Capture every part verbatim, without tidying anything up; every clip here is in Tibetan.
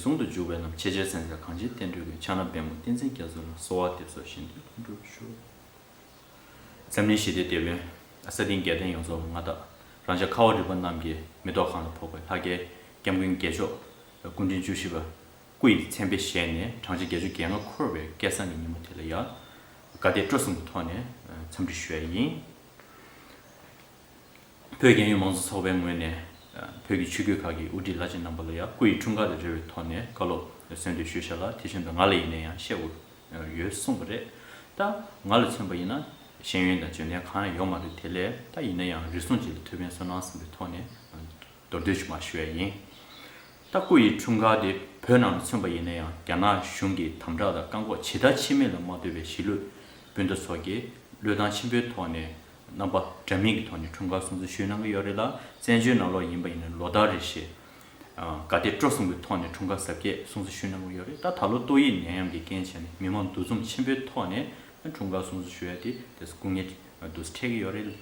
ཟུང་དུ་འཇུག་པའི་ལམ། ཆེས་ཆེར་གསལ་མཛད་གངས་ཅན་བསྟན་འགྲོའི་མགོན། ཕྱག་ན་པདྨོ་བསྟན་འཛིན་རྒྱ་མཚོ་ལ། གསོལ་བ་འདེབས་སོ་བཞེད་དོན་ལྷུན་གྲུབ་ཤོག་འཛམ་གླིང་ཞི་བདེའི་དེད་དཔོན་ས་སྟེང་རྒྱལ་བསྟན་ཡོངས་རྫོགས་མངའ་བདག། རང་ཅག་ཁ་བ་རི་པ་རྣམས་ཀྱི་མེ་ཏོག་གང་ལ་ཕོག་པའི་ལྷ་སྐལ་སྐྱབས་མགོན་རྒྱལ་མཆོག་སྐུ་ཕྲེང་བཅུ་བཞི་པ་སྐུ་ཡི་མཚན་དཔེ་བཞེས་ནས་བགྲང་བྱ་བརྒྱད་ཅུ་གྱ་ལྔ་འཁོར་བའི་སྐལ་བཟང་གི་ཉིན་མོ་དེ་ལ་ཡང་དགའ་དད་སྤྲོ་གསུམ་གྱི་ཐོག་ནས་འཚམས་འདྲི་ཞུ་ཡ་ཡིན། བོད་རྒྱལ་ཡོངས་མང་གཙོ་ཚོགས་པའི་ངོས་ནས་བོད་ཀྱི་ཆོས་བརྒྱུད་ཁག་གི་དབུ་ཁྲིད་བླ་ཆེན་རྣམ་པ་ལ་ཡང་སྐུ་ཡི་འཁྲུངས་སྐར་དང་འབྲེལ་བའི་ཐོག་ནས་བཀའ་སློབ་གསོལ་འདེབས་ཞུས་བཞག་ལ། དེ་བཞིན་དུ་ང་ལ་ཡིན་ན་ཡང་བཤད་དགོས་ཡོད་གསུངས་པ་རེད། ད་ང་ལ་མཚོན་པ་ཡིན་ན་ཤེས་ཡོན་དང་འཇོན་ཐང་གང་ཡང་ཡོད་མ་རེད། དེ་ལས་ད་ཡིན་ན་ཡང་རེ་ཟུང་ཅིག་ལ་ཐུགས་ཕན་གསོས་གནང་བསམ་པའི་ཐོག་ནས་མདོར་བསྡུས་ཅིག་མར་ཞུ་ཡ་ཡིན། ད་སྐུ་ཡི་འཁྲུངས་སྐར་དེ་བོད་ནང་ལ་མཚོན་པ་ཡིན་ན་ཡང་རྒྱ་ནག་གཞུང་གིས་དམ་དྲག་དང་བཀག་འགོག་ཇི་ལྟར་བྱེད་མིན་ལ་མ་ལྟོས་པའི་གཞིས་ལུས་སྤུན་ཟླ་ཚོ་གིས་བློས་བཏང་ཆེན་པོའི་ཐོག་ནས་རྣམ་པ་འདྲ་མིན་གྱི་ཐོག་ནས་འཁྲུངས་སྐར་སྲུང་བརྩི་ཞུས་གནང་གི་ཡོད་རེད་ལ། བཙན་བྱོལ་ནང་ལོགས་ཡིན་པ་ཡིན་ན་ལོ་ལྟར་རེ་བཞིན་དགའ་དད་སྤྲོ་གསུམ་གྱི་ཐོག་ནས་འཁྲུངས་སྐར་གཟབ་རྒྱས་སྲུང་བརྩི་ཞུས་གནང་གི་ཡོད་རེད། ད་ད་ལོ་ཏོག་དབྱིབས་ནད་ཡམས་ཀྱི་རྐྱེན་བྱས་ནས་མི་མང་འདུ་འཛོམས་ཆེན་པོའི་ཐོག་ནས་འཁྲུངས་སྐར་སྲུང་བརྩི་ཞུ་ཡ་དེ་དེ་སྐུ་ངལ་འདུག་སེ་འཕྲད་ཀྱི་ཡོད་རེད།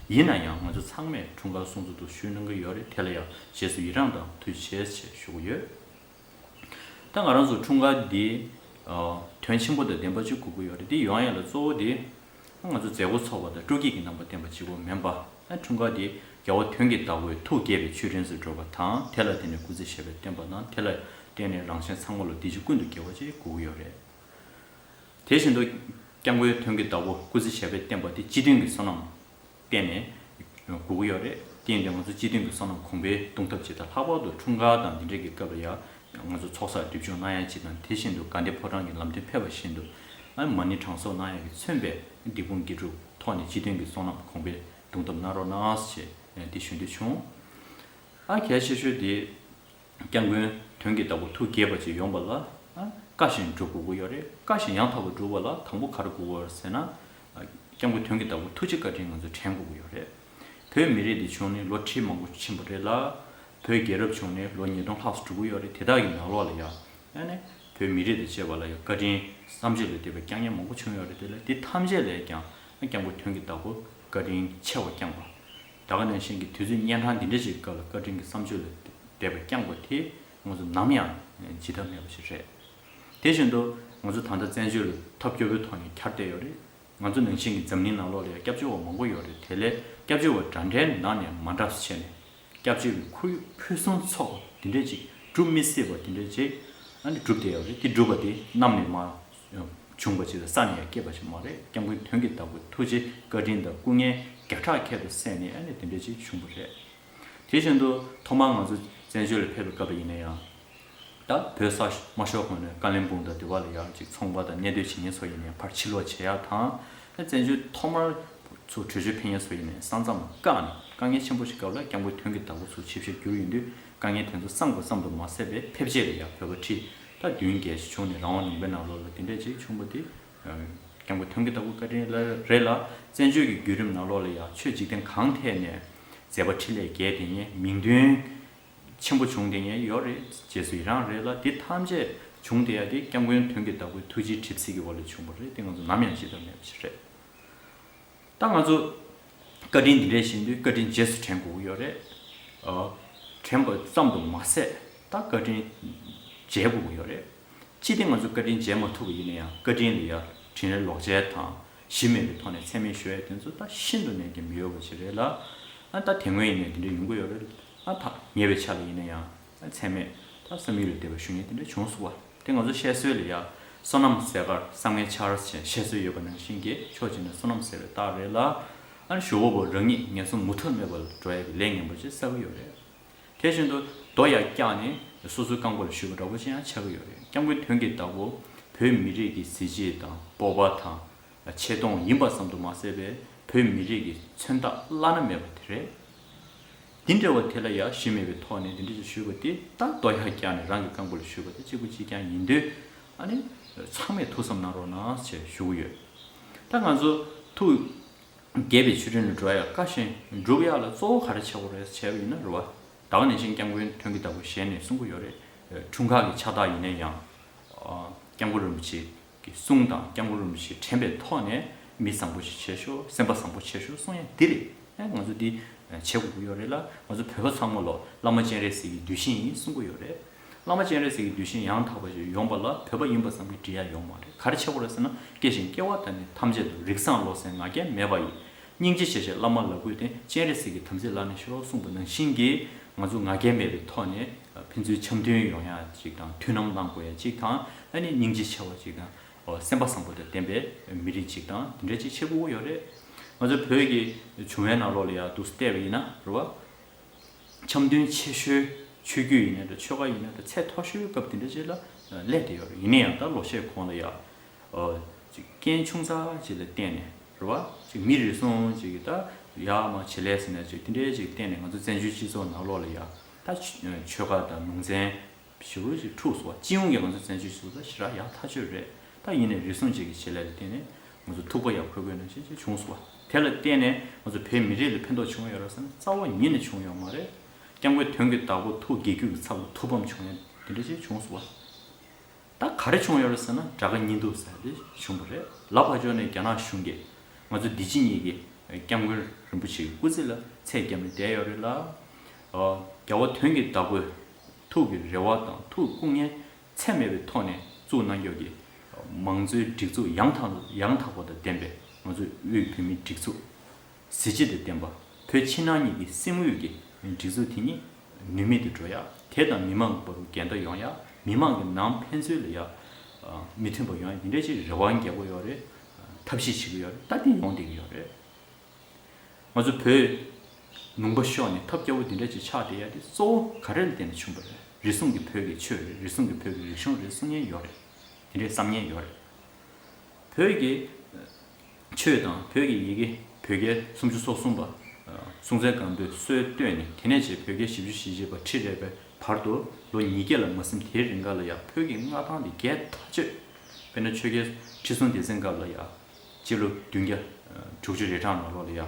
ཡིན་ན་ཡང་ང་ཚོ་ཚང་མས་འཁྲུངས་སྐར་སྲུང་བརྩི་འདུག་ཞུས་གནང་གི་ཡོད་རེད། དེ་ལ་ཡང་རྗེས་སུ་ཡི་རངས་དང་ཐུགས་རྗེ་ཆེ་ཞེས་ཞུ་གི་ཡོད། ད་ང་རང་ཚོ་འཁྲུངས་སྐར་འདི་ཨ་དོན་ཆེན་པོ་དང་ལྡན་པ་ཅིག་དགོས་ཀྱི་ཡོད་རེད། འདི་ཡོང་ཡ་ལ་གཙོ་བོ་འདི་ང་ཚོ་མཛད་སྒོ་ཚོགས་པ་དང་སྤྲོ་སྐྱིད་ཀྱི་རྣམ་པ་བསྟན་པ་གཅིག་པོ་མིན་པ། ཨ་འཁྲུངས་སྐར་འདི་རྒྱལ་བ་དོན་གྱི་བདག་པོའི་ཐུགས་དགྱེས་པའི་མཆོད་སྤྲིན་དུ་འགྲོ་བ་དང་། དེ་ལ་བརྟེན་ནས་སྐུ་ཚེ་ཞབས་པད་བརྟན་པ་དང་། དེ་ལ་བརྟེན་ནས་རང་གཞན་ཚང་མ་ལ་བདེ་སྐྱིད་ཀུན་ཏུ་དགེ་བ་ཅིག་དགོས་ཀྱི་ཡོད་རེད། དེ་བཞིན་དུ་སྐྱབས་མགོན་དོན་གྱི་བདག་པོ་སྐུ་ཚེ་ཞབས་པད་བརྟན་པ་དེ་སྤྱི་མཐུན་གྱི་བསོད་ནམས་བརྟེན་ནས་དགོས་ཀྱི་ཡོད་རེད། དེ་ཡིན་དུས་ང་ཚོ་སྤྱི་མཐུན་གྱི་བསོད་ནམས་གོང་འཕེལ་གཏོང་ཐབས་ཅིག་དང་། ལྷག་པར་དུ་འཁྲུངས་སྐར་དང་འདི་འདྲའི་གི་སྐབས་ལ་ཡང་ང་ཚོ་ཚོགས་བསགས་སྒྲིབ་སྦྱོང་གནང་ཡ་ཅིག་དང་། དེ་བཞིན་དུ་དགའ་ལྡན་ཕོ་བྲང་གི་ལམ་སྟོན་ཕེབས་པ་བཞིན་དུ་ཨ་མ་ཎི་གྲངས་གསོག་གནང་ཡ་གིས་མཚོན་པའི་སྡིག་སྤོང་དགེ་སྒྲུབ་ཐོག་ནས་སྤྱི་མཐུན་གྱི་བསོད་ནམས་གོང་འཕེལ་གཏོང་ཐབས་གནང་རོགས་གནང་ཞེས་འདི་ཞུ་འདོད་བྱུང་། ཨ་གལ་ཆེ་ཤོས་དེ། སྐྱབས་མགོན་དོན་གྱི་བདག་པོ་ཐུགས་དགྱེས་པ་ཅིག་ཡོང་བ་ལ་ཨ་བཀའ་བཞིན་སྒྲུབ་དགོས་ཀྱི་ཡོད་རེད། བཀའ་བཞིན་ཡང་དག་པར་སྒྲུབ་པ་ལ་དང་པོ་ག་རེ་དགོས་ཀྱི་ཡོད་རེད་ཟེར་ན། ཨ་སྐྱབས་མགོན་དོན་གྱི་བདག་པོ་ཐུགས་རྗེ་བཀའ་དྲིན་ང་ཚོས་དྲན་དགོས་ཀྱི་ཡོད་རེད། བོད་མི་རིགས་འདི་བྱུང་ནས་ལོ་ཁྲི་མང་པོ་ཕྱིན་པ་རེད་ལ། བོད་རྒྱལ་རབས་བྱུང་ནས་ལོ་ཉིས་སྟོང་ལྷག་ཙམ་འགྲོ་གི་ཡོད་རེད། དེ་དག་གི་ནང་ལོགས་ལ་ཡང་ཨ་ནི་བོད་མི་རིགས་དང་བཅས་པ་ལ་ཡང་བཀའ་དྲིན་བསམ་བརྗོད་ལས་འདས་པའི་བསྐྱངས་མཁན་མང་པོ་བྱུང་ཡོད་རེད། དེ་ལ་དེ་ཐམས་ཅད་ལས་ཀྱང་སྐྱབས་མགོན་དོན་གྱི་བདག་པོ་བཀའ་དྲིན་ཆེ་བ་བསྐྱངས་པ། ད་ག་ནང་བཞིན་གྱི་དུས་ཚོད་གཉན་འཕྲང་འདི་འདྲ་ཞིག་སྐབས་ལ་བཀའ་དྲིན་གྱི་བསམ་བརྗོད་ལས་འདས་པ་བསྐྱངས་པ་དེ་ང་ཚོ་ནམ་ཡང་བརྗེད་ཐབས་མེད་པ་ཞིག་རེད། དེ་བཞིན་དུ་ང་ཚོ་ད་ལྟ་བཙན་བྱོལ་ལ་ཐབས་སྐྱོ་པོའི་ཐོག་ནས་འཁྱར་བསྡད་ཡོད་རེད། ང་ཚོ་ནང་བཞིན་གྱི་འཛམ་གླིང་ནང་ལོགས་ལ་ཡང་སྐྱབས་བཅོལ་བ་མང་པོ་ཡོད་རེད། དེ་ལས་སྐྱབས་བཅོལ་བ་འདྲ་འདྲའི་ནང་ནས་མ་འདྲ་བ་བྱས་ནས་སྐྱབས་བཅོལ་བའི་ཁོར་ཡུག་ཕུན་སུམ་ཚོགས་པ་འདི་འདྲ་ཅིག་སྒྲུབ་མི་སྲིད་པ་འདི་འདྲ་ཅིག་ཨ་ནི་སྒྲུབ་བསྡད་ཡོད་རེད། དེ་སྒྲུབ་པ་དེ་གནམ་ནས་མར་བྱུང་བ་ཅིག་དང་ས་ནས་ཡར་སྐྱེས་པ་ཞིག་མ་རེད། སྐྱབས་མགོན་དོན་གྱི་བདག་པོའི་ཐུགས་རྗེ་བཀའ་དྲིན་དང་སྐུ་ངལ་བརྒྱ་ཕྲག་ཁྱད་དུ་བསད་ནས་ཨ་ནི་དེ་འདྲ་ཅིག་བྱུང་བ་རེད། དེ་བཞིན་དུ་ཐོག་མར་ང་ཚོ་བཙན་བྱོལ་ལ་ཕེབས་པའི་སྐབས་ལ་ཡིན་ན་ཡང་། ད་བོད་ས་མ་ཤོར་གོང་ནས་ཀ་ལིམ་པོང་དང་དེ་བ་ལ་ཡང་ཅིག་ཚོང་པ་དང་གནས་སྡོད་བྱེད་མཁན་ཚོ་ཡིན་ནའི་ཕར་ཕྱིར་ལོག་བྱེད་ཡག་དང་། ད་བཙན་བྱོལ་ཐོག་མར་ཚུར་བྲོས་བྱོལ་ཕེབས་མཁན་ཚོ་ཡིན་ནའི་ས་མཚམས་བཀག་ནས་དཀའ་ངལ་ཆེན་པོ་ཞིག་སྐབས་ལ་སྐྱབས་མགོན་དོན་གྱི་བདག་པོ་ཚུར་ཆིབས་ཞབས་བསྒྱུར་ཡོང་དུས་དཀའ་ངལ་དེ་ཚོ་བསམ་དགོས་བསམ་དུ་མ་ཟད་པའི་ཕེབས་རྗེས་ལ་ཡང་བོད་པ་ཁྲི་ད་བདུན་བརྒྱད་ཅིག་བྱུང་ནས་རང་དབང་ལུང་པའི་ནང་ལོགས་ལ་དེ་འདྲས་ཅིག་བྱུང་བ་དེ། སྐྱབས་མགོན་དོན་གྱི་བདག་པོ་བཀའ་དྲིན་ལ་རེད་ལ། བཙན་བྱོལ་གྱི་བརྒྱུད་རིམ་ནང་ལོགས་ལ་ཡང་ཆོས་འཇིག་རྟེན་གང་ཐད་ནས་མཛད་པ་འཕྲིན་ལས་རྒྱས་བསྡད་མཁན་མིང་དོན་ཆེན་པོ་བྱུང་བསྡད་མཁན་ཡོད་རེད། རྗེས་སུ་ཡི་རང་རེད་ལ། དེ་ཐམས་ཅད་བྱུང་བསྡད་ཡ་དེ་སྐྱབས་མགོན་དོན་གྱི་བདག་པོའི་ཐུགས་རྗེའི་གྲིབ་བསིལ་གྱི་འོག་ལ་བྱུང་བ་རེད། དེ་ང་ཚོ་ནམ་ཡང་བརྗེད་ཐབས་མེད་པ་ཞིག་རེད། ད་ང་ཚོ་བཀའ་དྲིན་འདི་འདྲས་བཞིན་དུ་བཀའ་དྲིན་རྗེས་སུ་དྲན་དགོས་ཀྱི་ཡོད་རེད། ཨ། དྲན་པ་ཙམ་དུ་མ་ཟད་ད་བཀའ་དྲིན་འཇལ་དགོས་ཀྱི་ཡོད་རེད། ཅི་སྟེ་ང་ཚོ་བཀའ་དྲིན་འཇལ་མ་ཐུབ་པ་ཡིན་ན་ཡང་བཀའ་དྲིན་ལ་ཡང་དྲིན་ལན་ལོག་འཇལ་དང་གཞི་མེད་པའི་ཐོག་ནས་མཚན་སྨད་ཞུ་ཡ་དེ་ཚོ་ད་ཤིན་ཏུ་ནས་ཀྱང་མི་འོས་པ་ཞིག་རེད་ལ། ཨ་ད་དེ་སྔོན་ཡིན་ནའི་དེ་འདྲ་ཡོང་གི་ཡོད་རེད། ཨ་ད་ཉེ་བའི་ཆར་ལ་ཡིན་ན་ཡང་མཚན་སྨད་ད་བསམ་ཡུལ་ལས་འདས་པ་ཞུ་མཁན་དེ་འདྲ་བྱུང་སོང་བ། དེ་ང་ཚོ་བཤད་སྲོལ་ལ་ཡང་བསོད་ནམས་ཟད་པར་བསམ་ངན་འཆར་ཞེས་བཤད་སྲོལ་ཡོད་པ་ནང་བཞིན་གྱི་ཕྱོགས་གཅིག་ནས་བསོད་ནམས་ཟད་པའི་རྟགས་རེད་ལ། ཨ་ནི་ཞུ་བ་པོ་རང་ཉིད་ངན་སོང་མུ་མཐུད་མེད་པར་འགྲོ་ཡ་གི་ལས་ངན་པ་ཅིག་བསགས་ཀྱི་ཡོད་རེད། དེ་བཞིན་དུ་རྡོ་ཡར་བཀྱགས་ནས་སོ་སོའི་རྐང་པ་ལ་གཞུས་པ་འདྲ་པོ་ཅིག་ཡང་ཆགས་ཀྱི་ཡོད་རེད། སྐྱབས་མགོན་དོན་གྱི་བདག་པོ་བོད་མི་རིགས་ཀྱི་གཟི་བརྗིད་དང་སྤོབས་པ་དང་ཆེ་མཐོང་ཡིན་པ་ཙམ་དུ་མ་ཟད་པའི་བོད་མི་རིགས་ཀྱི་མཚོན་རྟགས་བླ་ན་མེད་པ་དེ་རེད། འདི་འདྲ་བ་དེ་ལ་ཡང་གཞི་མེད་པའི་ཐོག་ནས་འདི་འདྲ་ཞིག་ཞུས་པ་དེ་ད་རྡོ་ཡར་བཀྱགས་ནས་རང་གི་རྐང་པ་ལ་གཞུས་པ་དེ་གཅིག་པ་གཅིག་རྐྱང་ཡིན་དུས། ཨ་ནི་ཚང་མས་ཐུགས་བསམ་གནང་རོགས་གནང་ཞེས་ཞུ་གི་ཡོད། ད་ང་ཚོ་ཐུགས་དགྱེས་པའི་མཆོད་སྤྲིན་ལ་འགྲོ་ཡ་བཀའ་བཞིན་སྒྲུབ་ཡ་ལ་གཙོ་བོ་ག་རེ་བྱེད་དགོས་རེད་བྱས་པ་ཡིན་ན་རེད་བ། ད་ག་ནང་བཞིན་སྐྱབས་མགོན་དོན་གྱི་བདག་པོ་ཞལ་ནས་གསུང་གི་ཡོད་རེད། འཁྲུངས་སྐར་གྱི་ཕྱག་རྟགས་ཡིན་ན་ཡང་། སྐྱབས་མགོན་རིན་པོ་ཆེ་གི་གསུང་དང་སྐྱབས་མགོན་རིན་པོ་ཆེ་དྲན་པའི་ཐོག་ནས་མི་བཟང་པོ་ཞིག་བྱེད་ཤོག་སེམས་པ་བཟང་པོ་བྱེད་ཤོག་གསུང་ཡ་འདི་རེད། ཨ་ང་ཚོ་འདི་བྱེད་དགོས་ཀྱི་ཡོད་རེད་ལ། ང་ཚོ་བོད་པ་ཚང་མ་ལོ་བླ་མ་སྤྱན་རས་གཟིགས་ཀྱི་གདུལ་ཞིང་ཡིན་གསུང་གི་ཡོད་རེད། བླ་མ་སྤྱན་རས་གཟིགས་ཀྱི་གདུལ་ཞིང་ཡང་དག་པ་ཞིག་ཡོང་བ་ལ་བོད་པ་ཡིན་པ་ཙམ་གྱིས་འགྲིག་ཡ་ཡོད་མ་རེད། ག་རེ་བྱེད་དགོས་རེད་ཟེར་ན། སྐྱེ་ཞིང་སྐྱེ་བ་དང་ནི་ཐམས་ཅད་དུ། རིགས་བཟང་བློ་གསལ་ང་རྒྱལ་མེད་པ་ཡིས། སྙིང་རྗེ་ཆེ་ཞེས་བླ་མ་ལ་གུས་ཏེ། སྤྱན་རས་གཟིགས་ཀྱི་དམ་ཚིག་བླ་ན་ཤོག་གསུངས་པ་ནང་བཞིན་གྱི། ང་ཚོ་ང་རྒྱལ་མེད་པའི་ཐོག་ནས་ཕན་ཚུན་འཆམ་མཐུན་ཡོང་ཡ་ཅིག་དང་། མཐུན་ལམ་བླང་དགོས་ཡ་ཅིག་དང་། ཨ་ནི་སྙིང་རྗེ་ཆེ་བ་ཅིག་དང་། སེམས་པ་བཟང་པོ་དང་ལྡན་པའི་མི་རིགས་ཅིག་དང་དེ་འདྲ་ཅིག་བྱེད་དགོས་ཀྱི་ཡོད་རེད། ང་ཚོ་བོད་ཀྱི་བྱུང་བའི་ནང་ལོགས་ལ་ཡ་འདུག་བལྟས་པ་ཡིན་ན་རེད་བ། འཆམ་མཐུན་ཆེ་ཤོས་ཆོས་བརྒྱུད་ཡིན་ན་འདྲ། ཆོལ་ཁ་ཡིན་ན་འདྲ། ཚད་མཐོ་ཤོས་སྐབས་དེ་འདྲ་ཅིག་ལ་སླེབས་བསྡད་ཡོད་རེད། ཡིན་ན་ཡང་ད་ལོ་ཤས་གོང་ལ་ཡ། ཨོ། ཅིག་རྐྱེན་ཆུང་ཙག་ཅིག་ལ་བརྟེན་ནས་རེད་བ། ཅིག་མི་རེ་ཟུང་ཅིག་གིས་ད་ཡར་མར་བྱེད་ལས་ཟེར་ནས་ཅིག་དེ་འདྲའི་ཅིག་བརྟེན་ནས་ང་ཚོ་བཙན་བྱོལ་སྤྱི་ཚོགས་ནང་ལོགས་ལ་ཡ། ད་ཆོལ་ཁ་དང་ལུང་ཚན་ཞེ་པོ་ཅིག་འཁྲུགས་སོང་བ། སྤྱི་ཡོངས་ཀྱི་ང་ཚོ་བཙན་བྱོལ་སྤྱི་ཚོགས་ད་ཞེ་དྲག་ཡག་ཐག་ཆོད་རེད། ད་ཡིན་ནའི་རེ་ཟུང་ཅིག་གི་བྱེད་ལས་ལ་བརྟེན་ནས་ང་ཚོ་ཐུག་པ་ཡག་ཕོད་དགོས་ནང་བཞིན་ཅིག་བྱུང་སོང་བ། དེ་ལ་བརྟེན་ནས་ང་ཚོ་བོད་མི་རིགས་ལ་ཕན་ཐོགས་བྱུང་ཡོད་རེད་ཟེར་ན། རྩ་བ་ཉིད་ནས་བྱུང་ཡོད་མ་རེད། སྐྱབས་མགོན་དོན་གྱི་བདག་པོ་ཐུགས་དགྱེས་རྒྱུ་གི་ཚབ་ལ་ཐུགས་ཕམ་བྱུང་ཡ་དེ་འདྲ་ཅིག་བྱུང་སོང་བ། ད་ག་རེ་བྱུང་ཡོད་རེད་ཟེར་ན། དགྲ་དགའ་གཉེན་སྡུག་ཟེར་དེ་བྱུང་བ་རེད། ལ་ཕར་ཕྱོགས་ནས་རྒྱ་ནག་གཞུང་གིས་ང་ཚོ་འདི་ཕྱི་གཉིས་ཀྱི་སྐྱབས་མགོན་རིན་པོ་ཆེའི་སྐུ་ཚེ་ལ་ཚད་བརྒྱབ་ནས་བསྡད་ཡོད་རེད་ལ། རྒྱལ་བ་དོན་གྱི་བདག་པོས་ཐུགས་ཀྱི་རེ་བ་དང་ཐུགས་སྐུ་ངལ་ཚད་མེད་པའི་ཐོག་ནས་བཙུགས་གནང་ཡོད་ཀྱི་མང་གཙོའི་སྒྲིག་འཛུགས་ཡང་དག་ཡང་དག་པ་དང་ལྡན་པའི་ང་ཚོའི་དབུས་བོད་མིའི་སྒྲིག་འཛུགས། གཟི་བརྗིད་དང་ལྡན་པ། བོད་ཕྱི་ནང་གཉིས་ཀྱི་སེམས་དབུས་ཀྱི་སྒྲིག་འཛུགས་དེ་ཉིད་ནུས་མེད་དུ་འགྲོ་ཡ། དེ་དང་མི་མང་གི་བར་དུ་འགལ་ཟླ་ཡོང་ཡ། མི་མང་གི་ནང་ཕན་ཚུན་ལ་ཡ། མི་མཐུན་པ་ཡོང་ཡ། འདི་འདྲ་ཅིག་རེ་བ་རྒྱག་གི་ཡོད་རེད། ཐབས་ཤེས་བྱེད་ཀྱི་ཡོད་རེད། ད་དེ་ཡོང་བསྡད་ཀྱི་ཡོད་རེད། ང་ཚོ་བོད་ལུང་པ་ཤོར་ནས་ཐབས་སྐྱོ་བོ་འདི་འདྲ་ཅིག་ཆགས་བསྡད་ཡ་དེ་གཙོ་བོ་ག་རེ་ལ་བརྟེན་ནས་བྱུང་བ་རེད། རེ་ཟུང་གི་བོད་ཀྱི་ཆོས་རེད། རེ་ཟུང་གི་བོད་ཀྱི་རིག་གཞུང་རེད་གསུང་མཁན་ཡོད་རེད། དེ་འདྲའི་བསམ་མཁན་ཡོད་རེད། བོད་ཀྱི་ཆོས་དང་བོད་ཀྱི་ཡི་གེ། བོད་རྒྱལ་སུམ་ཅུ་སོ་གསུམ་པ་སྲོང་བཙན་སྒམ་པོས་སྲོལ་བཏོད་ནས། དེ་ནས་བྱས་བོད་རྒྱལ་བཞི་བཅུ་ཞེ་གཅིག་པ་ཁྲི་རལ་པའི་བར་དུ་ལོ་ཉིས་བརྒྱ་ལ་མ་ཟིན། དེའི་རིང་ག་ལ་ཡ་བོད་ཀྱི་མངའ་ཐང་དེ་རྒྱས་ཐག་ཆོད། དཔེར་ན་ཆོས་རྒྱལ་ཁྲི་སྲོང་ལྡེ་བཙན་སྐབས་ལ་ཡ། སྤྱི་ལོ་བདུན་བརྒྱ་དྲུག་ཅུ་རེ་གྲངས་ནང་ལོགས་ལ་ཡ།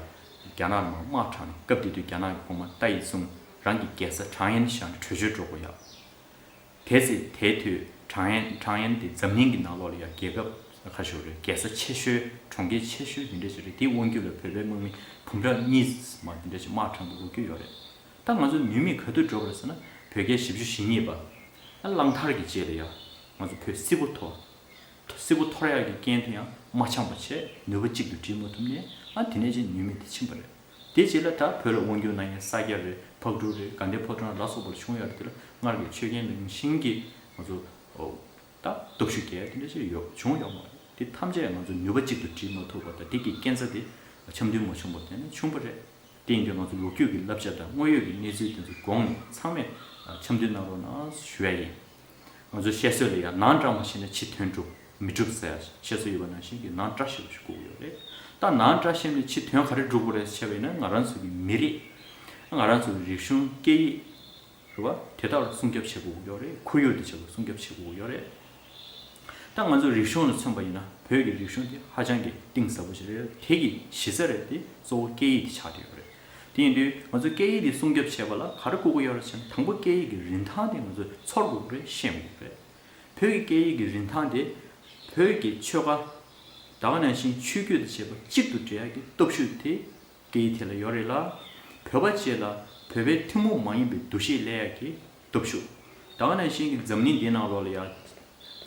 རྒྱ་ནག་ནང་དམག་དྲངས་ནས། སྐབས་དེ་དུས་རྒྱ་ནག་གི་གོང་མ་ཏཱ་ཡི་ཙུང་རང་གི་རྒྱལ་ས་ཁྲང་ཨན་བཞག་ནས་བྲོས་བྱོལ་འགྲོ་དགོས་ཡ། དེ་ཚེ་དེའི་དུས་ཁྲང་ཨན། ཁྲང་ཨན་དེ་འཛམ་གླིང་གི་ནང་ལོགས་ལ་ཡ་རྒྱལ་ཁབ་ཁ་ཤོར་རེད། རྒྱལ་ས་ཆེ་ཤོས། གྲོང་ཁྱེར་ཆེ་ཤོས་འདི་འདྲ་ཞིག་རེད། དེའི་དབང་སྒྱུར་ལ་བོད་པའི་དམག་མི་འབུམ་ཕྲག་གཉིས་མ་འདི་འདྲ་ཞིག་དམག་དྲངས་པའི་ལོ་རྒྱུས་ཡོད་རེད། ད་ང་ཚོ་ནུས་མེད་ག་དུས་འགྲོ་བ་རེད་ཟེར་ན། བོད་རྒྱལ་བཞི་བཅུ་ཞེ་གཉིས་པ། ཨ། གླང་དར་གྱི་རྗེས་ལ་ཡ། ང་ཚོ་བོད་སིལ་བུ་འཐོར། སིལ་བུ་འཐོར་ཡག་གི་རྐྱེན་དེ་ཡང་མ་འཆམ་པ་བྱས། ནུས་པ་གཅིག་ཏུ་སྒྲིལ་མ་ཐུབ་ནས། ཨ། དེ་ནས་ཅིག་ནུས་མེད་དེ་ཕྱིན་པ་རེད། དེ་རྗེས་ལ་ད་བོད་ལ་དབང་སྒྱུར་གནང་མཁན་ས་སྐྱ་རེད། ཕག་གྲུ་རེད། དགའ་ལྡན་ཕོ་བྲང་ལ་སོགས་པ་ལ་བྱུང་ཡོད་རེད། དེ་ལ་སྔར་གྱི་ཆོས་རྒྱལ་ནང་བཞིན་གྱི་ང་ཚོ། ཨོ། ད་སྟོབས་ཤུགས་རྒྱས་དེ་འདྲ་ཞིག་ཡོད། བྱུང་ཡོད་མ་རེད། དེ་ཐམས་ཅད་ང་ཚོ་ནུས་པ་གཅིག་ཏུ་སྒྲིལ་མ་ཐུབ་པ་དང་། དེ་གི་རྐྱེན་རྩ་དེ་འཆམ་མཐུན་མ་བྱུང་བར་བརྟེན་ནས་བྱུང་བ་རེད། དེ་ཡིན་དུས་ང་ཚོ་ལོ་རྒྱུས་ཀྱི་བསླབ་བྱ་དང་དངོས་ཡོད་ཀྱི་གནས་ཚུལ་དེ་ཚོ་དགོངས་ནས། ཚང་མས་འཆམ་མཐུན་གནང་རོགས་གནང་ཞུ་ཡ་ཡིན། ང་ཚོ་བཤད་སྲོལ་ལ་ཡང་ནང་བཀྲ་མ་ཤིས་ན་ཕྱི་དོན་འགྲུབ་མི་འགྲུབ་ཟེར་ཡ་བཤད་སྲོལ་ཡོད་པ་ནང་བཞིན་གྱི་ནང་བཀྲ་ཤིས་པ་ཞིག་དགོས་ཀྱི་ཡོད་རེད། ད་ནང་བཀྲ་ཤིས་ནས་ཕྱི་དོན་ག་རེ་འགྲུབ་དགོས་རེད་ཟེར་བ་ཡིན་ན། ང་རང་ཚོ་གི་མི་རིགས། ང་རང་ཚོ་གི་རིག་གཞུང་སྐད་ཡིག་རེད་བ། དེ་དག་ལ་སྲུང་སྐྱོབ་བྱེད་དགོས་ཀྱི་ཡོད་རེད། ཁོར་ཡུག་དེ་ཆ་ལ་སྲུང་སྐྱོབ་བྱེད་དགོས་ཀྱི་ཡོད་རེད། ད་ང་ཚོ་རིག་གཞུང་ལ་མཚོན་པ་ཡིན་ན། བོད་ཀྱི་རིག་གཞུང་དེ་ཧ་ཅང་གི་གཏིང་ཟབ་པོ་ཞིག་རེད། དེ་གི་གཞི་རྩ་རེད་དེ་གཙོ་བོ་སྐད་ཡིག་དེ་ཆགས་བསྡད་ཡོད་རེད། དེ་ཡིན་དུས་ང་ཚོ་སྐད་ཡིག་དེ་སྲུང་སྐྱོབ་བྱེད་པ་ལ་ག་རེ་དགོས་ཀྱི་ཡོད་རེད་ཟེར་ན། དང་པོ་སྐད་ཡིག་གི་རིན་ཐང་དེ་ང་ཚོས་ཚོར་དགོས་ཀྱི་རེད། ཤེས་དགོས་ཀྱི་རེད། བོད་ཀྱི་སྐད་ཡིག་གི་རིན་ཐང་དེ་བོད་ཀྱི་ཆོལ་ཁ། ད་ག་ནང་བཞིན་ཆོས་བརྒྱུད་དང་བཅས་པ་གཅིག་ཏུ་སྒྲིལ་ཡག་གི་སྟོབས་ཤུགས་དེ་སྐད་ཡིག་དེ་ལ་ཡོད་རེད་ལ། བོད་པ་བཅས་ལ་བོད་པའི་ཐུན་མོང་མ་ཡིན་པའི་འདུ་ཤེས་སླེབས་ཡག་གི་སྟོབས་ཤུགས། ད་ག་ནང་བཞིན་གྱི་འཛམ་གླིང་འདིའི་ནང་ལོགས་ལ་ཡང་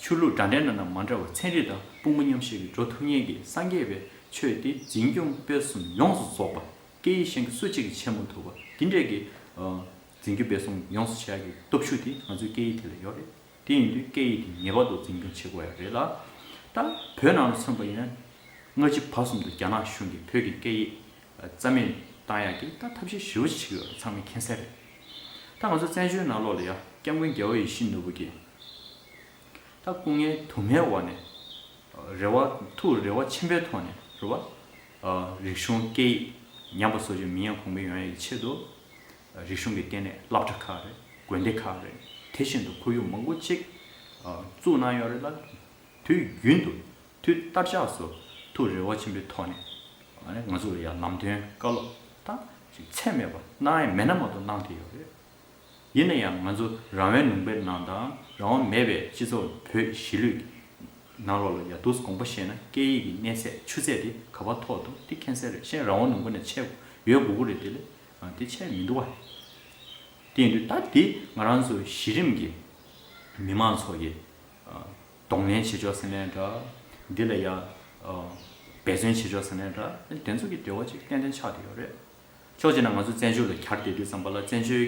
ཆོས་ལུགས་འདྲ་འདྲ་འདྲ་འདྲ་མ་འདྲ་བ་ཚན་རིག་དང་དཔུང་པ་མཉམ་གཤིབ་ཀྱིས་འགྲོ་ཐུབ་མཁན་གྱི་སངས་རྒྱས་པའི་ཆོས་དེ་འཛིན་སྐྱོང་སྤེལ་གསུམ་ཡོངས་སུ་རྫོགས་པ་སྐད་ཡིག་གཞན་གྱི་སུ་གཅིག་གིས་བྱེད་མ་ཐུབ་པ་འདི་འདྲས་ཀྱི། ཨ། འཛིན་སྐྱོང་སྤེལ་གསུམ་ཡོངས་སུ་བྱེད་ཡག་གི་སྟོབས་ཤུགས་དེ་ང་ཚོའི་སྐད་ཡིག་དེ་ལ་ཡོད་རེད། དེ་ཡིན་དུས་སྐད་ཡིག་དེ་ངེས་པར་དུ་འཛིན་སྐྱོང་བྱེད་དགོས་ཡ་རེད་ལ། ད་བོད་ནང་ལ་མཚོན་པ་ཡིན་ན། སྔ་ཕྱི་བར་གསུམ་དུ་རྒྱ་ནག་གཞུང་གིས་བོད་ཀྱི་སྐད་ཡིག་རྩ་མེད་བཏང་ཡག་གི་ད་ཐབས་ཤེས་ཞེ་པོ་ཅིག་བྱེད་ཀྱི་ཡོད་རེད། ཚང་མས་མཁྱེན་གསལ་རེད། ད་ང་ཚོ་བཙན་བྱོལ་ནང་ལོགས་ལ་ཡ་སྐྱབས་མགོན་རྒྱལ་བ་ཡིད་བཞིན་ནོར་བུ་གིས་ད་སྐུ་ངལ་དུ་མའི་འོག་ནས་རེ་བ། ཐུགས་རེ་བ་ཆེན་པོའི་ཐོག་ནས་རེད་བ། རིག་གཞུང་སྐད་ཡིག་ཉམས་པ་སོར་ཆུད་མི་ཉམས་གོང་འཕེལ་ཡོང་ཡག་གི་ཆེད་དུ། རིག་གཞུང་གི་ལྟེ་གནས་སློབ་གྲྭ་ཁག་རེད། དགོན་སྡེ་ཁག་རེད། དེ་བཞིན་དུ་ཁོར་ཡུག་མང་པོ་ཅིག་བཙུགས་གནང་ཡོད་རེད་ལ། དུས་རྒྱུན་དུ་དུས་བསྟར་ཆགས་སུ་ཐུགས་རེ་བ་ཆེན་པོའི་ཐོག་ནས་ང་ཚོ་ལ་ཡང་ལམ་སྟོན་བཀའ་སློབ་ད་ཅིག་ཚད་མེད་པ་གནང་ཡ་མེད་ན་མ་གཏོགས་གནང་བསྡད་ཡོད་རེད། ཡིན་ན་ཡང་ང་ཚོ་རང་དབང་ལུང་པའི་ནང་དང་རང་དབང་མེད་པའི་སྤྱི་ཚོགས་བོད་གཞིས་ལུས་ནང་ལོགས་ལ་ཡ་འདུག་དགོངས་པ་བཞེས་ན། སྐད་ཡིག་གི་གནས་ཚད་ཆུ་ཚད་དེ་ག་པར་མཐོ་འདུག་དེ་མཁྱེན་གསལ་རེད། གཞན་རང་དབང་ལུང་པ་ནས་ཆད་ཡོད་དགོས་ཀྱི་རེད། དེ་ལས་དེ་ཆད་མི་འདུག་བ། དེ་ཡིན་དུས་ད་དེ་ང་རང་ཚོ་གཞི་རིམ་གྱི་ མི་མང་ཚོ་གི་ཨ་གདོང་ལེན་བྱེད་ཕྱོགས་ཟེར་ནའི་འདྲ། འདི་ལ་ཡ་ཨ་འབད་བརྩོན་བྱེད་ཕྱོགས་ཟེར་ནའི་འདྲ། དེ་ཚོ་གི་འབྲེལ་བ་ཅིག་ཏན་ཏན་ཆགས་བསྡད་ཡོད་རེད། ཕྱོགས་གཅིག་ནས་ང་ཚོ་བཙན་བྱོལ་ལ་གྱར་བསྡད་དུས་ཙམ་པ་ལ། བཙན་བྱོལ་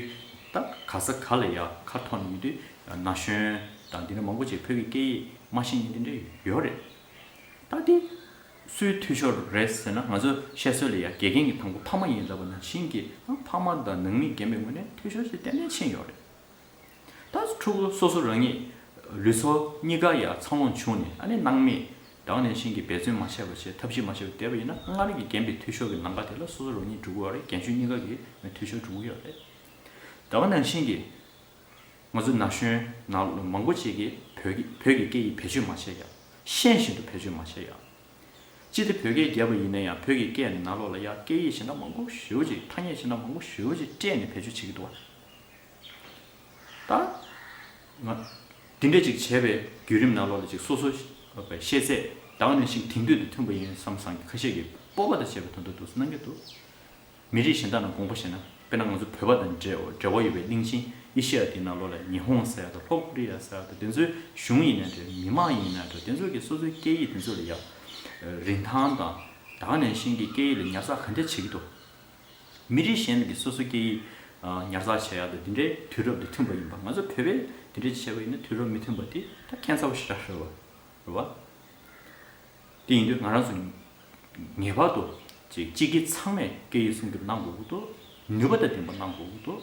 ད་ག་ས་ག་ལ་ཡ་ཁ་ཐོར་ནས་ཡོད་དུས་ན་གཞོན་དང་དེ་འདྲ་མང་པོ་ཅིག་བོད་ཀྱི་སྐད་ཡིག་མ་ཤེས་མཁན་དེ་འདྲ་ཡོད་རེད། ད་དེ་སུའི་འཐུས་ཤོར་རེད་ཟེར་ན། ང་ཚོ་བཤད་སྲོལ་ལ་ཡ་དགེ་རྒན་གྱི་དང་པོ་ཕ་མ་ཡིན་ལབ་པ་ནང་བཞིན་གྱི། ཨ་ཕ་མ་དང་ནང་མི་རྒན་པའི་ངོས་ནས་འཐུས་ཤོར་ཞིག་ཏན་ཏན་ཕྱིན་ཡོད་རེད། ད་ཕྲུ་གུ་སོ་སོ་རང་ཉིད་ལུས་སྲོག་གཉིས་ཀ་ཡ་འཚར་ལོངས་བྱུང་ནས། ཨ་ནི་སྣང་མེད་ད་ག་ནང་བཞིན་གྱི་འབད་བརྩོན་མ་བྱས་པ་བྱས། ཐབས་ཤེས་མ་བྱས་པ་བསྡད་པ་ཡིན་ན། སྔར་གྱི་རྒན་པའི་འཐུས་ཤོར་གྱི་ལམ་ཁ་དེ་ལ་སོ་སོ་རང་ཉིད་འགྲོ་གི་ཡོད་རེད། རྒན་གཞོན་གཉིས་ཀ་གི་འཐུས་ཤོར་འགྲོ་གི་ཡོད་རེད། ད་ག་ནང་བཞིན་གྱི་ང་ཚོ་ན་གཞོན་ནང་ལོགས་མང་པོ་ཅིག་གིས་བོད་ཀྱི་བོད་ཀྱི་སྐད་ཡིག་བེད་སྤྱོད་མ་བྱས་ཡ། ཤེས་བཞིན་དུ་བེད་སྤྱོད་མ་བྱས་ཡ། ཅི་སྟེ་བོད་སྐད་བརྒྱབ་པ་ཡིན་ན་ཡང་། བོད་ཀྱི་སྐད་ནང་ལོགས་ལ་ཡ་སྐད་ཡིག་གཞན་དག་མང་པོ་ཞེ་པོ་ཅིག་ཐ་སྙད་གཞན་དག་མང་པོ་ཞེ་པོ་ཅིག་སྤྲད་ནས་བེད་སྤྱོད་བྱེད་ཀྱི་འདུག་བ། ད་ང་འདི་འདྲ་ཅིག་བྱས་པའི་བརྒྱུད་རིམ་ནང་ལོགས་ལ་ཅིག་སོ་སོ་བའི་ཤེས་ཚད་ད་ག་ནང་བཞིན་དེང་དུས་དང་མཐུན་པ་ཡིན་བསམ་བསམ་གྱི་ཁ་ཤས་ཀྱིས་སྤོབས་པ་དང་བཅས་པའི་དོན་དུ་འདུག་སེ་གནང་གི་འདུག་མི་རིགས་གཞན་དག་ནང་དགོངས་པ་བཞེས་ན། དཔེར་ན་ང་ཚོ་བོད་པ་དང་འབྲེལ་འབྲེལ་བ་ཡོད་པའི་གླིང་ཆེན་ཨེ་ཤེ་ཡ་དེའི་ནང་ལོགས་ལ་ཉི་ཧོང་ཟེར་ཡ་དང་། ལྷོ་ཀོ་རི་ཡ་ཟེར་ཡ་དང་། དེ་ཚོའི་གཞུང་ཡིན་ན་འདྲ། མི་མང་ཡིན་ན་འདྲ། དེ་ཚོ་གི་སོ་སོའི་སྐད་ཡིག་དེ་ཚོ་ལ་ཡ་རིན་ཐང་དང་ད་ག་ནང་བཞིན་གྱི་སྐད་ཡིག་ལ་ཉར་ཚགས་ག་འདྲ་བྱེད་ཀྱི་འདུག་མི་རིགས་གཞན་གྱི་སོ་སོའི་སྐད་ཡིག་ཨ་ཉར་ཚགས་བྱེད་ཡ་དང་དེ་འདྲའི་དུས་རབས་དང་མཐུན་པ་ཡིན་པ། ང་ཚོ་བོད་པས་དེ་འདྲ་བྱས་པ་ཡིན་ན། དུས་རབས་མི་མཐུན་པ་དེ་ད་ཁྱད་མཚར་པོ་ཞེ་དྲག་རེད་བ། རེད་བ། དེ་ཡིན་དུས་ང་རང་ཚོ་ངེས་པར་དུ་ཅིག་སྤྱི་སྒེར་ཚང་མས་སྐད་ཡིག་སྲུང་སྐྱོབ་གནང་དགོས་ཀྱི་འདུག་ནུས་པ་དང་ལྡན་པ་གནང་དགོས་ཀྱི་འདུག་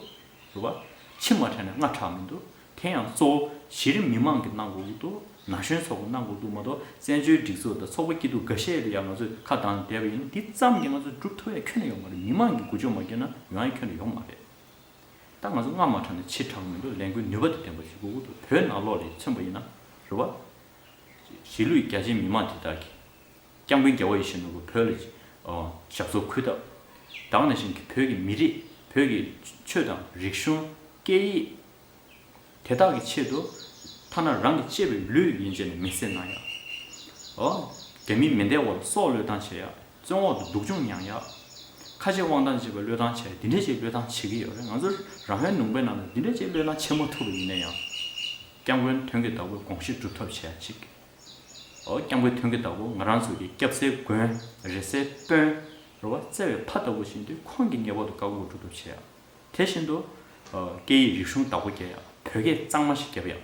རེད་བ། ཕྱི་མ་དྲག་ནས་སྔ་དྲག་མི་འདུག་དེ་ཡང་གཙོ་བོ་གཞི་རིམ་མི་མང་གིས་གནང་དགོས་ཀྱི་འདུག་ན་གཞོན་ཚོ་གིས་གནང་དགོས་ཀྱི་འདུག་མ་གཏོགས། བཙན་བྱོལ་སྒྲིག་འཛུགས་དང་ཚོགས་པ་སྐྱིད་སྡུག་འགའ་ཤས་ལ་ཡང་ང་ཚོས་ཁ་གདངས་བསྡད་པ་ཡིན་ན། འདི་ཙམ་གྱིས་ང་ཚོ་སྒྲུབ་ཐུབ་ཡ་ཁྱོན་ནས་ཡོད་མ་རེད། མི་མང་གིས་འགུལ་སྐྱོད་མ་བསྐྱོན་ན་ཡོང་ཡ་ཁྱོན་ནས་ཡོད་མ་རེད། ད་ང་ཚོ་སྔ་མ་དྲག་ནས་ཕྱི་དྲག་མི་འདུག་ལས་འགུལ་ནུས་པ་དང་ལྡན་པ་ཞིག་དགོས་ཀྱི་འདུག་བོད་ནང་ལོགས་ལ་མཚོན་པ་ཡིན་ན་རེད་བ། གཞིས་ལུས་རྒྱ་ཆེའི་མི་མང་དེ་དག་གིས་སྐྱབས་མགོན་རྒྱལ་བ་ཡིད་བཞིན་ནོར་བུ་བོད་ལ་ཨ་ཞབས་སོར་འཁུར་ཐབས། ད་ག་ནང་བཞིན་གྱི་བོད་ཀྱི་མི་རིགས། བོད་ཀྱི་ཆོས་དང་རིག་གཞུང་། སྐད་ཡིག་དེ་དག་གི་ཆེད་དུ་ཐ་ན་རང་གི་གཅེས་པའི་ལུས་ཡིན་ཅེས་ནས་མེ་བསྲེགས་གནང་ཡ། ཨོ། རྒྱ་མིའི་མེ་མདའི་འོག་ལ་སྲོག་བློས་བཏང་བྱེད་ཡ། བཙོན་འོག་ཏུ་སྡུག་སྦྱོང་མྱངས་ཡ། ཁ་ཆེ་དབང་ཐང་ཆེ་བའི་བློས་བཏང་བྱས། འདི་འདྲས་ཅིག་བློས་བཏང་བྱེད་ཀྱི་ཡོད་རེད། ང་ཚོ་རང་དབང་ལུང་པའི་ནང་ལ་འདི་འདྲས་ཅིག་བློས་བཏང་བྱེད་མ་ཐུབ་པ་ཡིན་ན་ཡང་། སྐྱབས་མགོན་དོན་གྱི་བདག་པོའི་དགོངས་གཞི་སྒྲུབ་ཐབས་བྱེད་ཡ་གཅིག་ཨོ། སྐྱབས་མགོན་དོན་གྱི་བདག་པོ་ང་རང་ཚོ་གི་སྐྱབས་སའི་མགོན། རེ་སའི་དཔོན། རེད་བ། བརྩེ་བའི་ཕ་ལྟ་བུ་ཞིག་ཡིན་དུས། ཁོང་གིས་ངེས་པར་དུ་བཀའ་བསྒོ་སྒྲུབ་ཐབས་བྱེད་ཡ། དེ་བཞིན་དུ་ཨ་སྐད་ཡིག་རིག་གཞུང་བདག་པོ་རྒྱག་ཡ། བོད་སྐད་གཙང་མ་ཞིག་རྒྱབ་ཡ།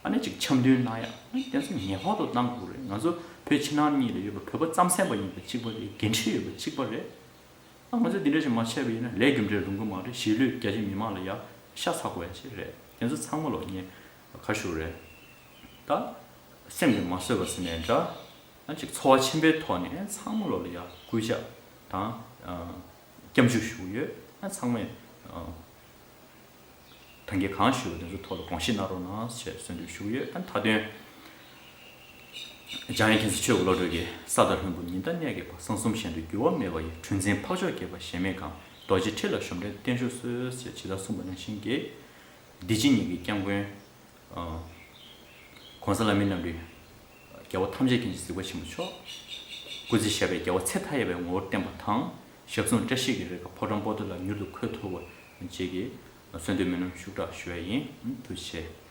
ཨ་ནི་ཅིག་འཆམ་མཐུན་གནང་ཡ། ཨ་ནི་དེ་ཚོ་ངེས་པར་དུ་གནང་དགོས་རེད། ང་ཚོ་བོད་ཕྱི་ནང་གཉིས་ལ་ཡོད་པའི་བོད་པ་རྩམ་ཟན་པ་ཡིན་པ་གཅིག་པ་རེད། འགན་འཁྲི་ཡོད་པ་གཅིག་པ་རེད། ཨ། ང་ཚོས་འདི་འདྲ་ཞིག་མ་བྱས་པ་ཡིན་ན་ལས་རྒྱུ་འབྲས་རུང་གི་མ་རེད། གཞིས་ལུས་རྒྱ་ཆེ་མི་མང་ལ་ཡ་ཤ་ཚ་དགོས་ཡ་ཞིག་རེད། དེ་ཚོ་ཚང་མ་ལོ་ངས་ག་ཞུ་རེད། ད་སེམས་ཀྱིས་མ་བཟོད་པ་ཟེར་ནའི་འདྲ། ཨ་ཅིག་འཚོ་བ་ཆེན་པོའི་ཐོག་ནས་ཚང་མ་ལོ་ལ་ཡ་སྐུལ་ལྕག་དང་ཨ་སྐྱབས་འཇུག་ཞུ་གི་ཡོད། ཨ་ཚང་མས་ཨ། ཐང་གི་གང་ཞུ་བ་དེ་ཚོ་ཐོག་ལ་དགོངས་བཞེས་གནང་རོགས་གནང་ཞེས་གསོལ་འདེབས་ཞུ་གི་ཡོད། ཨ་མཐའ་དོན། འཇམ་དབྱངས་མཁྱེན་བརྩེ་ཆོས་ཀྱི་བློ་གྲོས་ཀྱིས། ས་དང་ལྷུན་པོ་ཉི་ཟླ་གནས་བརྒྱད་པ། གསང་གསུམ་གཞན་དུ་འགྱུར་བ་མེད་པ་ཡི། གྲུ་འཛིན་འཕགས་མཆོག་དགྱེས་པ་གཞན་མེད་གང་། རྡོ་རྗེ་ཁྲི་ལ་གཞོམ་བྲལ་བརྟན་བཞུགས་གསོལ། ཞེས་ཇི་ལྟར་གསུངས་པ་ནང་བཞིན་གྱི། འདི་ཕྱི་གཉིས་ཀྱི་སྐྱབས་མགོན་ཨ་༸གོང་ས་ལྷ་མིའི་རྣམ་འདྲེན་རྒྱལ་བ་ཐམས་ཅད་མཁྱེན་ཅིང་གཟིགས་པ་ཆེན་པོ་མཆོག་སྐུ་ཚེ་ཞབས་པད་བརྒྱ་པ་ཚེ་མཐའ་ཡས་པའི་ངོ་བོར་བརྟན་པ་དང་། ཞབས་ཟུང་བཀྲ་ཤིས་ཀྱི་རེ་ཁཱ་ཕོ་བྲང་པོ་ཏཱ་ལ་མྱུར་དུ་འཁོད་ཐུབ་པ་བཅས་ཀྱི་གསོལ་འདེབས་སྨོན་ལམ་ཤུགས་དྲག་ཞུ་བ་ཡིན། ཐུགས་རྗེ་ཆེ།